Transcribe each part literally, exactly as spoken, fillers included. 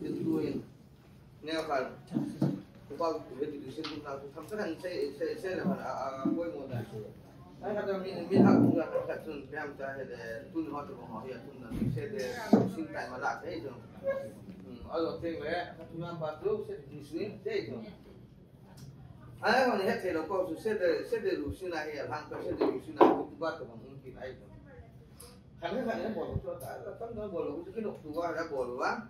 Tin tuin, neo khat, kupa ku ve ti dusin tu na tu tham ta kan sei, sei, sei le han a, a, a, koi mo da. Ai khat mi, mi ha ku ga khat sun piam ta he le, tun ho tu ho ya tun na, sei le, sin tai ma la te jo. Hmm, a lo teng le, khat tu na pa tu, sei dusin te jo. Ai ho ni he te lo ko su, sei le, sei le dusin a he, lang ta sei le dusin a, tu ba tu ba mun ki ai jo. Khan khan bol chu ta, ta tam bol chu kinok tu va la bol va.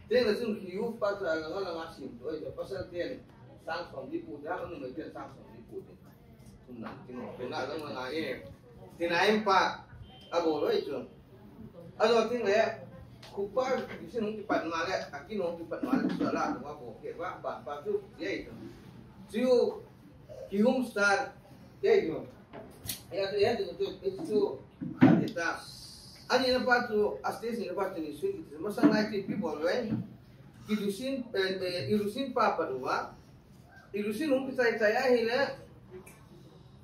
Teng le chun ki u pa chu la la la sim tu, ai pasal ten sang som di pu da, anu mai ten sang som di pu de. Tum na, tin na, tum na, tum na, eh. Tin na em pa, a bol ai chu. A lo tin le, kupa, ki sin hung ki pat ma le, a kin hung ki pat ma le, chu la tu va bol ke va, pa pa chu, ye chu. Chu, ki hum star, ye chu. Ya tu, ya tu, tu, tu, tu, khat ta. Ani na pa tu, a stage ni na pa tu ni sui ki, masang nai ti pi bol ve. Ki dusin, eh, eh, i dusin pa pa du va. I dusin hung ki chai chai a hi le.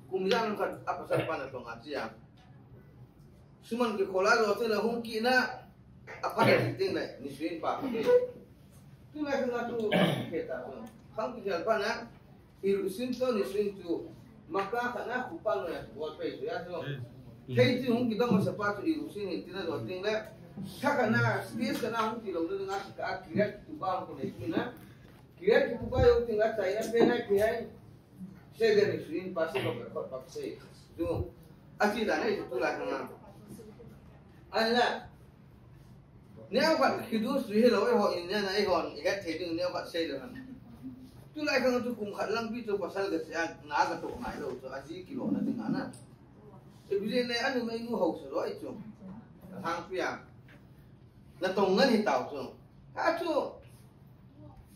Kum yang khat a pasal pa na tong a chia. Suman ki khola lo te le hung ki na. A pa ki ting le, ni suin pa ki. Tu na ka tu, ke ta tu. Khang ki pa na. I dusin to ni suin tu. Maka ka na ku pa no ya, bol pe tu ya tu. Kei ti hung ki dong sa pa tu i dusin ni ti na lo ting le. Sa ka na, space ka na hung ki lo le na ka ki ya tu ba ko le tu na. Kiret ki kupa yo ting a chai na pe na ki hai. Sei de ni suin pa sei ko ko pa sei. Du. A chi da nei tu la kanga. An la. Neo khat ki du sui he lo e ho in ne na e hon i het thei ding neo khat sei le han. Tu lai kanga tu kum khat lang pi tu pasal ga sia na ga to mai lo tu a ji ki lo na ding ana. E bi ne anu mai nu ho so lo e chu. Hang pia. Na tong ngan hi tau chu. Ha chu.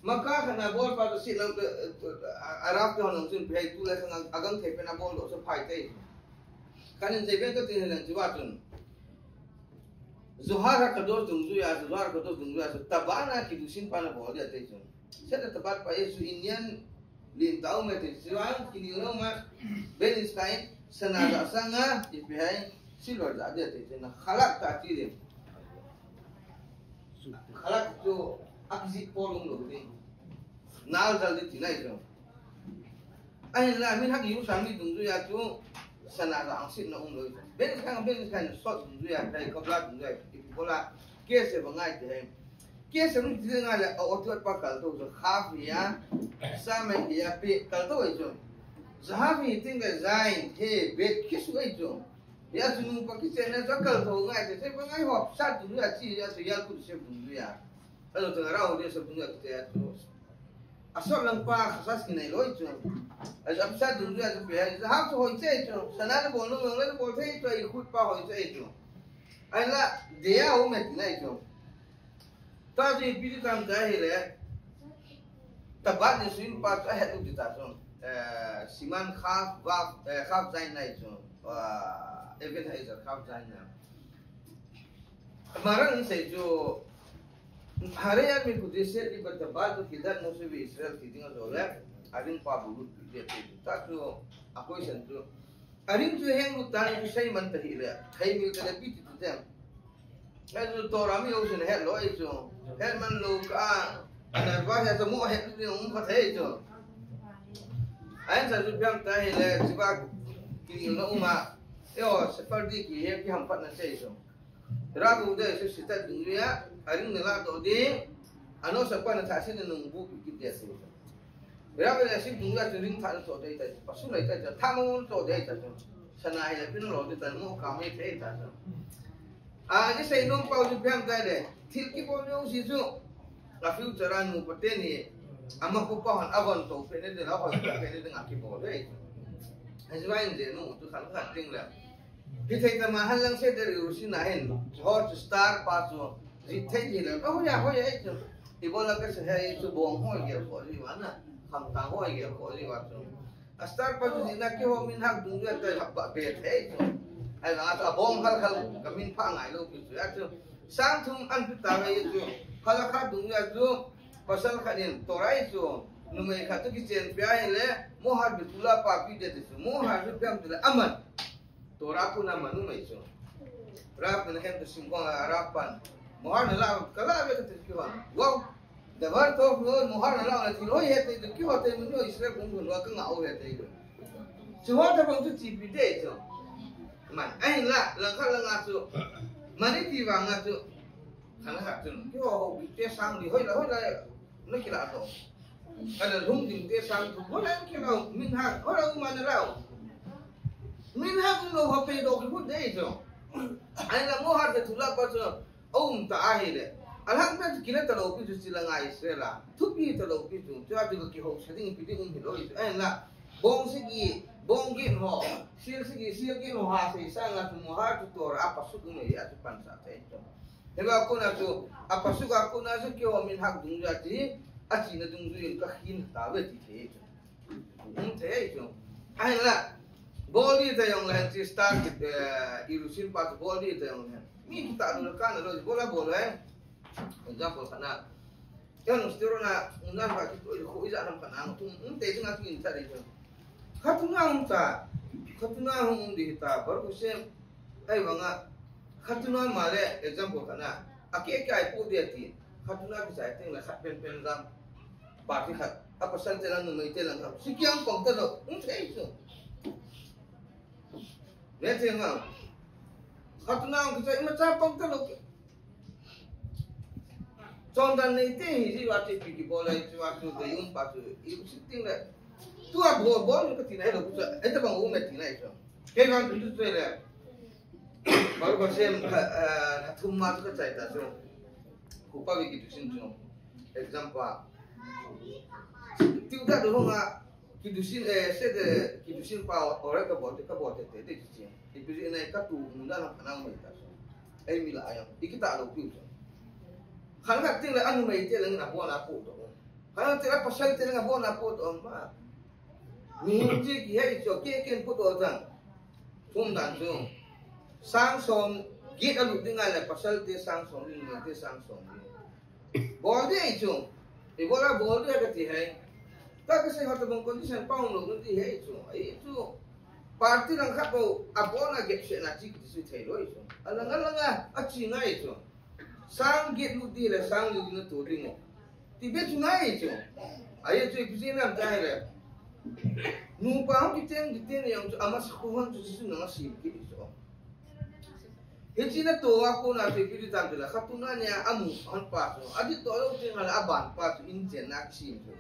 Maka khat na bol pa to sit lang, eh, eh, a, a rap to hon lang chun pe tu le sang a gang thei pen a bol do so phai te. Kan in jai ben to tin lang chu va chun. Zohar HaKadosh dungjuia, Zohar HaKadosh dungjuia, so tabana ki dusin pa na bol dia te chun. Seta tabat pa Yesu Indian Lin tau me te siwang, kini lo ma, ben is kain, sana da sanga, ipi hai, silver da dia te, na khalak ta ti le. Khalak tu, aksi polung lo ni. Nal dal di tinai tu. Ahin la, min hak yu sami dungjuia tu, sana da ang sit na um lo. Ben is kain, ben is kain, sot dungjuia, dai kabla dungjuia, ipi bola, kese bangai te hai. Kese mun ti nga le a otu pa kal to so kha fi ya. Sa mai ya pe kal to ai jo. Za ha fi ting le zain he bet kisu ai jo. Ya su nu pa ki se na za kal to ngai te se pa ngai hop sa tu ya chi ya su ya ku se bu ya. A lo ta ra ho de se bu ya te ya tu. A so lang pa kha sa ki nai lo ai jo. A za sa tu ya tu pe ya za ha so ho te jo. Sa na bo no no le bo te jo i khut pa ho te jo. Ai la de ya ho me ti nai jo. Ta ji pi ti tam ta hi le. Tabat ni suin pa ta het u ti ta song. Eh, siman khaf, vaf, eh, khaf zain nai song. Ah, even hai sa khaf zain na. Marang ni sai jo. Hare ya mi ku de se di ba tabat tu kidat Mose ve Israel ki ding zo le. Aring pa bu lut ki de ta tu. A question tu. Aring tu heng lut ta ni tu sai man ta hi le. Hai mil ta le pi ti tu tem. Hei chu Torah mi ho chun het lo ei chu. Het man lo ka. Ana va he chu mo het ni um kha thei chu. Ain sa chu piam ta hi le chi ba ki na um a. E o Sephardi ki he ki ham pat na sei chu. Ra bu de se sita dungjuia, aring na la to de. Ano sa pa na tha sin na nung bu ki de sei chu. Rabbi Yosef dungjuia chu ring tha to dei ta, pasu lai ta, tha mo to dei ta. Sana hi pin lo dei ta, mo ka me thei ta. A, ni sei nom pau chu piam ta le. Thil kibol jong si chu. A future a nu pa te ni. Ama ko pa han a von to pe ne de la ho pe ne de nga kibol dei. Hai vai de nu tu khan khan ting le. Hithei tama hanlang se deri u sina hin, hot star pa chu, hithei hi le, oh ya, oh ya, chu. Ibola ka se he chu bong ho ye ko li wa na, kham ta ho ye ko li wa chu. A star pa chu ni na ki ho min hak dung ya ta hak ba be thei chu. Ai la ta bong hal hal ka min pha ngai lo ki chu ya chu. Sang thum an pi ta he chu. Hal kha dung ya chu, pasal kha nin to rai chu. Numei kha tu ki chen pia hi le, mo har bi tu la pa pi de chu. Mo har bi piam tu la aman. Torah puna manu mai chu. Rav na hem tu sim kong a Rav pan. Mohar na la, kala ve kati kiho. Wow. The word of Lord, mohar na la, na thil hoi hete, kiho te mun no Israel kung kung wa ka nga o hete. Chu ho ta bang chu chi pi de chu. Man, ai la, la ka la nga chu. Mani ti wa nga chu. Khana khat chun, kiho ho, te sang di hoi la, hoi la, na kila to. Ka la lhung ding te sang thu, hoi la, kila, minhag, hoi la, u man la. Minhag lo ho pe do ki bu de chu. Ai la mohar te thu la pa chu, um ta a hi le. Alhang pe chu kila ta lo pi chu chi la ngai se la. Thupi ta lo pi chu, chu a chu kiho sa ding pi ding um hi lo chu. Ai la, bong sigi, bong gin ho, sil sigi, sil gin ho ha sei sang a chu mohar chu Torah a pasuk um e a chu pan sa te chu. Hima kona chu, a pasuk a kona chu kiho minhag dungjuia ti, a china dungjuia ka hin ta ve ti thei chu. Um thei chu. Ahin la, bol di ta jong le hen chi star ki, eh, Irusin pa chu bol di ta jong le hen. Mi kita lu ka na lo, bol la bol le. Example kana. Kan stero na, unan ba ki to, ko ija nam kana, tum, um, te jing a kin ta de chu. Khatuna um ta, khatuna um di ta, Baruch Hashem, ai vanga, khatuna ma le, example kana, a ke ke ai pu de ti, khatuna ki sai teng la khat pen pen gam, ba ki khat, a pasal te la numei te la gam, si kiang pang ta lo, um thei chu. Ne te ma, khatuna ki sai ma cha pang ta lo, Chondan nei te hi ji wa ti pi ki bol ai chu wa chu dei um pa chu i u sitting le. Tu a bol bol ka ti nai lo chu. Ai ta bang u me ti nai chu. Ke kan tu tu le. Baruch Hashem, eh, eh, thum ma chu ka chai ta chu. Ku pa wi ki tu sin chu. Example. Tiu da do nga. Kidusin, eh, se de, kidusin pa ora ka bote, ka bote te, te kichi. Ipi ji nai ka tu munda na kana mai ta so. Ai mi la ayam. Iki ta lo piu so. Khan ka ting la anu mai te la na bona po to. Khan te la pasal te la bona po to ma. Mi hin ji ki hai so ke ken po to tan. Thum dan so. Sang som, git alu ding ai la pasal te sang som, ni te sang som. Bol di ai chu. I bol a bol di ka ti hai. Ta ka sei ha ta bang condition pa um lo ti hai chu. Ai chu. Party lang khat bou a bol na gap se na chi ki su thei lo ai chu. A lang a lang a, a chi ngai chu. Sang git lu di le sang lu di na to ding o. Ti be chu ngai chu. Ai chu i pi nam ta hai le. Nu pa hong ki ten ki ten yang chu ama sa ko hon chu su na ma sim ki chu. Hichi na to a ko na te pili tam te la, khatuna nia amu hon pa chu. Adi to lo te nga la aban pa chu in chen na kisim chu.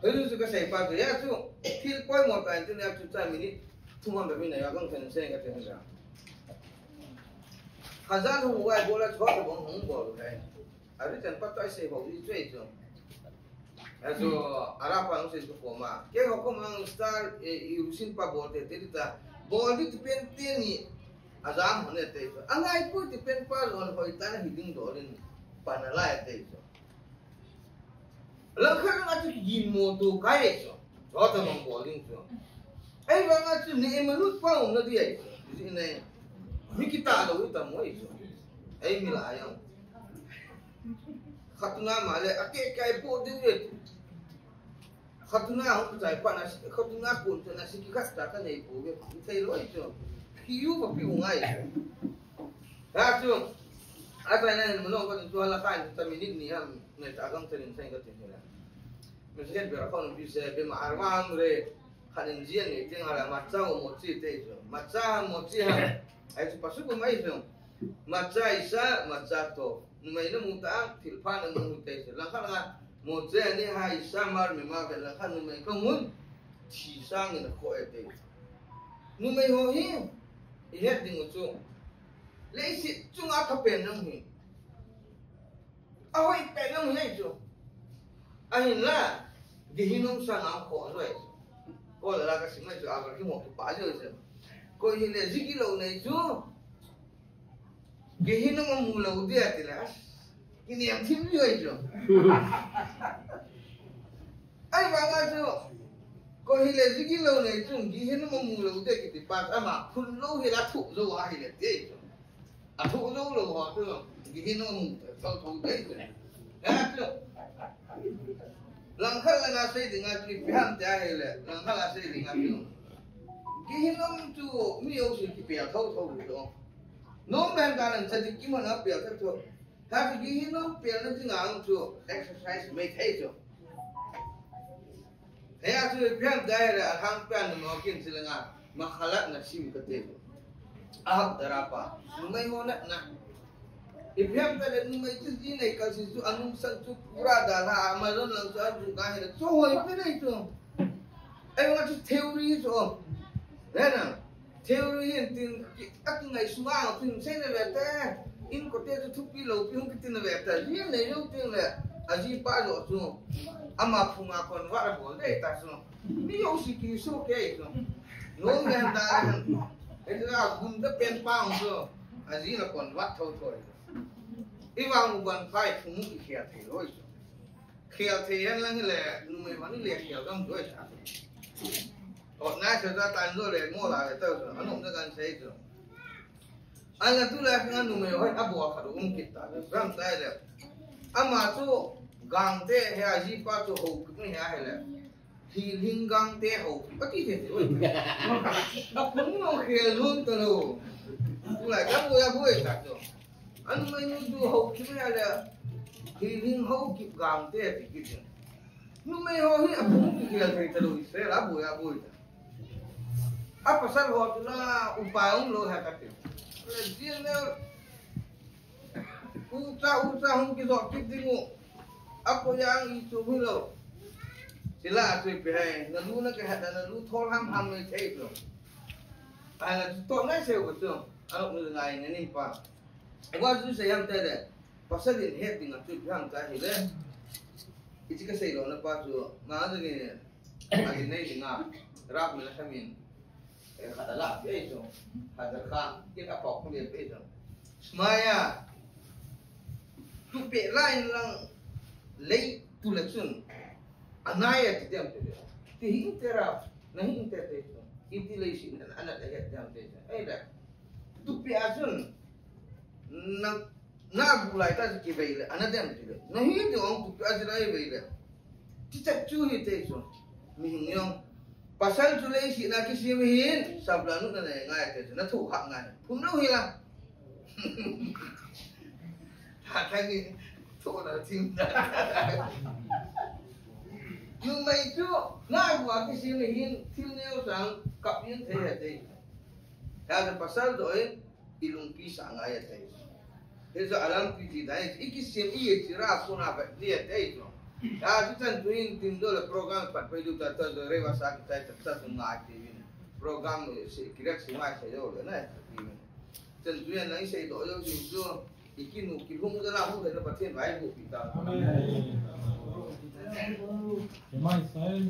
Hichu chu ka sei pa chu ya chu. Thil poi mo ta in te nia chu cha minute thum hon ba min na ya gong ten sei ka te hon ja. Hazan hu wai bola chu ka bong hong bol hai. Ari ten pa tai sei ho i chei chu. Aso, ara pa nung sei ko ma. Ke ho ko mang star, eh, i usin pa bol te, te ta. Bol di ti pen te ni. Azam hone te. Angai pu ti pen pa lon hoi ta na hi ding do lin. Pa na lai te. Lang kha lang a chu ki mo to kai so. Cho ta mang bol ding so. Ai ba nga chu ni e ma lut pa um na di ai. Di ne. Mi ki ta lo ta mo ai so. Ai mi la ai ang. Khatuna ma le a ke kai po ding le. Khatuna hung chai pa na, khatuna kun na si ki khat ta ka nei po ve. Thei lo ai so. Ki yu pa pi u ngai. Ha chu. A chai na mo no ko chu la kai ta minute ni ham ne ta gam ta nin sai ka tin la. Mesket bera kon bise be ma arvan re khanin jian ni ting ara macha o mochi te jo. Macha mochi ha. Ai chu pasu ko mai jo. Macha isa, macha to. Numei na mu ta, thil pha na mu te jo. Lang kha nga mochi ni ha isa mar me ma be lang kha numei ka mun. Thi sang in ko e te. Numei ho hi. I het ding u chu. Leiset chunga ka pen nang hi. A hoi pen nang hi chu. Ahin la, Gehinnom sang a ko roi. Ko la ka simai chu a ka ki mo pa jo se. Ko hi le jigi lo nei chu. Gehinnom mu lo dia ti la. Ki niam thim jo chu. Ai ba nga chu. Ko hi le jigi lo nei chu Gehinnom mu lo dia ki ti pa ama khun lo hi la thu lo a hi le te chu. A thu lo lo ho chu, Gehinnom mu, tho tho dei chu. Ha chu. Lang khat lang a sei ding a chu, ipi ham tia hi le, lang khat a sei ding a chu. Gehinnom chu, mi o si ki pe a tho tho chu. Nom ben ka nan sa di ki mo na pia ka to. Ka ki hi no pia na di ngang to exercise mai thei to. Hei a chu phiam dai le a hang pian no kin sila nga. Makhalat na sim ka te. A hak dara pa. Numei ho na na. I phiam ka le numei chu ji nei ka si chu anung sang chu pura da la Amazon lang chu a chu ka he chu hoi pe nei chu. Ei ma chu theory chu. He na. Theory hin tin a tu ngai sunga tu sei na ve te. In ko te chu thupi lo pi hung ki tin na ve te. Ji nei lo tin le. A ji pa lo chu. Ama phunga kon va ra bol dei ta chu. Mi yo si ki so ke chu. No ngan da. Ei chu a gun da pen pa chu. A ji na kon va tho tho. I vang u ban pai phung i khia thei lo chu. Khel thei hen lang le, numei hon le khel dam doi sa. Ot nai sa ta tan lo le, mo la le ta so, anung na kan sei so. An la tu la kan numei hoi a bo kha um kit ta, ram tai le. Ama chu gang te he a ji pa chu ho kit ni he a he le. Hi ling gang te ho, pa ti he. A pun mo khel lun ta lo. Tu la kan bo ya bo ta so. An mai nu du ho ki mai le. Hi ling ho ki gang te ti ki tin. Nu mai ho hi a bu ki ki la thei ta lo Israel a bu ya bu ta. A pasal ho tu la upa um lo ha ka ti. Le jin le. U cha u cha hung ki zo ki ding u. A ko yang i chu hi lo. Sila a chu pe hai. Na lu na ke ha na lu thol ham ham mai thei lo. A na to na se ko chu. A lo ngai na ni pa. Wa chu sei ham te le, pasal in het ding a chu ipi ham ta hi le. Ichi ka sei lo na pa chu, ma chu ni, a ji nei ding a, rap mi la kha min, eh, kha da la, pe chu, kha da kha, kin a pok mi pe chu. Smaya, tu pe la in lang, lei tu le chun, anai a ti dem te le. Ti hi te ra, na hi te te chu. Iti lei si, na, na, na, het dem te chu. Ei le, tu pe a chun, na, Na bu lai ta ki vei le, ana dem ti le. Na hi ti ong tu a ji lai vei le. Ti chat chu hi te chu. Mi hing yong. Pasal chu lei si na ki si mi hin. Sabla nu na nei ngai te chu. Na thu hak ngai. Phun lo hi la. Ta ta ni. Thu na tim na. Nu mai chu. Na bu a ki si mi hin. Thil neo sang. Kap yin te he te. Ta pasal doi. I lungpi sa ngai a te. He zo alam pi ti dai, i ki sim i ye ti ra so na ba ti a te zo. A ti chan tu in tin do le program pat pe du ta ta do re va sa ki tai ta ta tu ngai ti vin. Program se ki rek si ngai se yo le na ti vin. Chan tu in nai se do yo ti zo. I ki nu ki hung da na hung da na pa tien vai bu pi ta. Amen. Ke mai sai.